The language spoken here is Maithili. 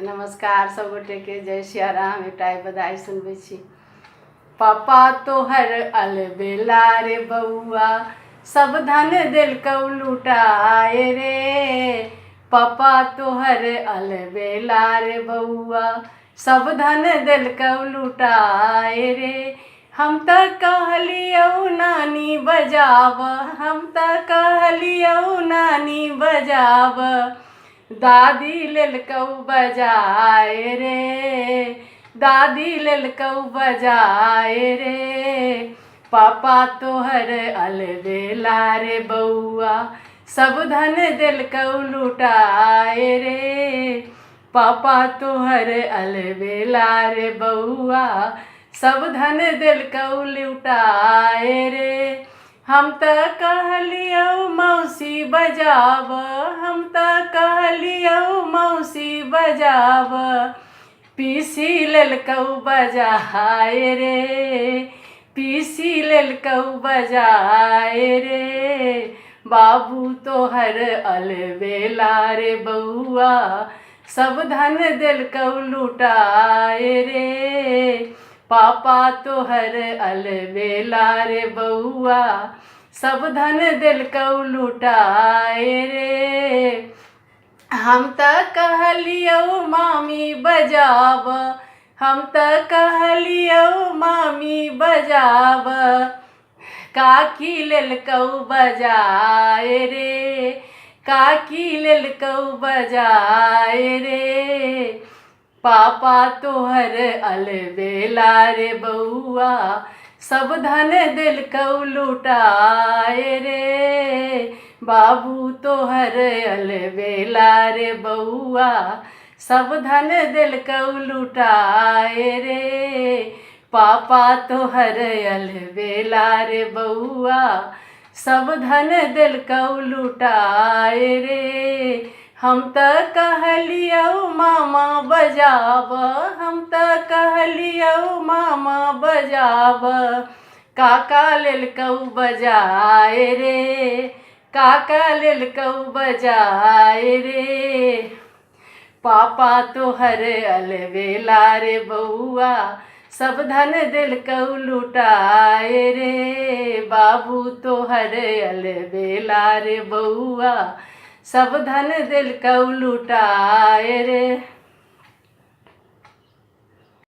नमस्कार सब गोटेके, जय सिया राम। एकटा आइ बधाई सुनबै छी। पापा तोहर अलबेला रे बौआ, सब धन देलकौ लुटाए रे। पापा तोहर अलबेला रे बौआ, सब धन देलकौ लुटाए रे। हम तऽ कहलियौ नानी बजाब, हम तऽ कहलियौ नानी बजाब, दादी लेलकौ बजाए रे, दादी लेलकौ बजाए रे। पापा तोहर अलबेला रे बौआ, सब धन देलकौ लुटाए रे। पापा तोहर अलबेला रे बौआ, सब धन देलकौ लुटाए रे। हम तऽ कहलियौ मौसी बजाब, हम तऽ कहलियौ मौसी बजाब, पीसी लेलकौ बजाए रे, पीसी लेलकौ बजाए रे। बाबू तोहर अलबेला रे बौआ, सब धन देलकौ लुटाए रे। पापा तोहर अलबेला रे बौआ, सब धन देलकौ लुटाए रे। हम तऽ कहलियौ मामी बजाब, हम तऽ कहलियौ मामी बजाब, काकी लेलकौ बजाए रे, काकी लेलकौ बजाए रे। पापा तोहर अलबेला रे बौआ, सब धन देलकौ लुटाए रे। बाबू तोहर अलबेला रे बौआ, सब धन देलकौ लुटाए रे। पापा तोहर अलबेला रे बौआ, सब धन देलकौ लुटाए रे। हम तऽ कहलियौ मामा बजाब, हम तऽ कहलियौ मामा बजाब, काका लेलकौ बजाए रे, काका लेलकौ बजाए रे। पापा तोहर अलबेला रे बौआ, सब धन देलकौ लुटाए रे। बाबू तोहर अलबेला रे बौआ, सब धन देलकौ लुटाए रे।